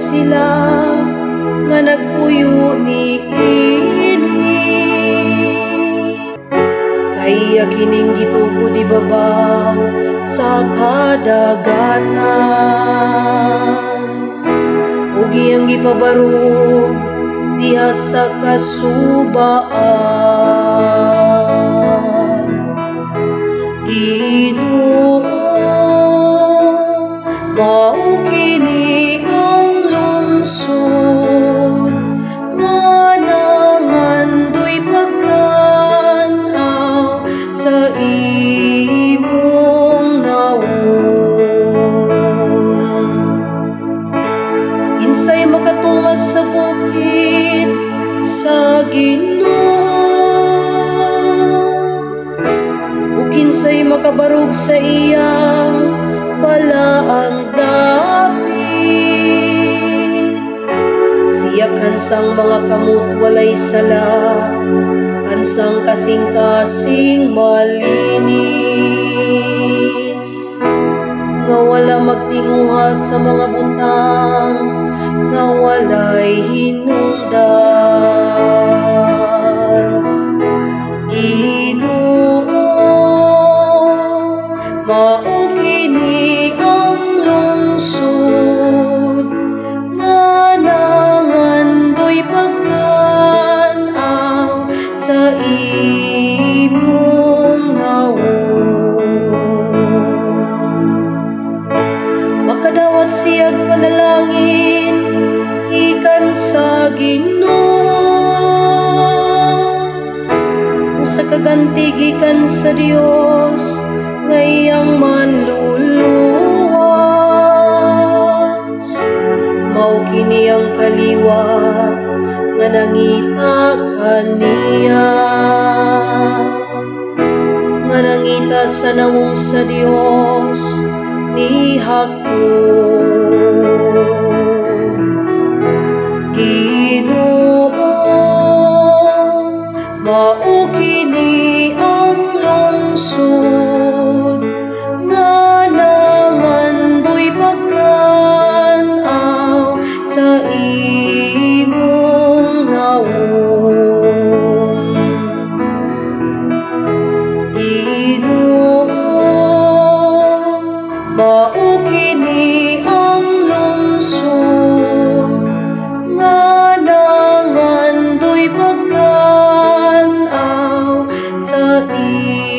sila nga nagpuyo niini. Kay iya kining gitukod ibabaw sa kadagatan ug iyang gipabarog diha sa kasubaan. Ginoo, mao kini ang lungsod nga nangandoy pagtan-aw sa imong nawong. Kinsay makatunga sa bukid sa Ginoo? O kinsay makabarog sa iyang balaang dapit? Siya kansang mga kamot walay sala, kansang kasing-kasing malinis, nga wala magtinguha sa mga butang nga walay hinungdan. Ginoo, mao kini ang lungsod nga nangandoy pagtan-aw sa imong nawong. Makadawat siya'g panalangin gikan sa Ginoo, usa ka ganti gikan sa Dios nga iyang manluluwas. Mao kini ang kaliwat nga nangita kaniya, nga nangita sa nawong sa Dios ni Jacob. Ginoo, mao kini ang lungsod nga nangandoy pagtan-aw sa imong nawong. Ginoo, mao kini ang lungsod nga nangandoy pagtan-aw sa imong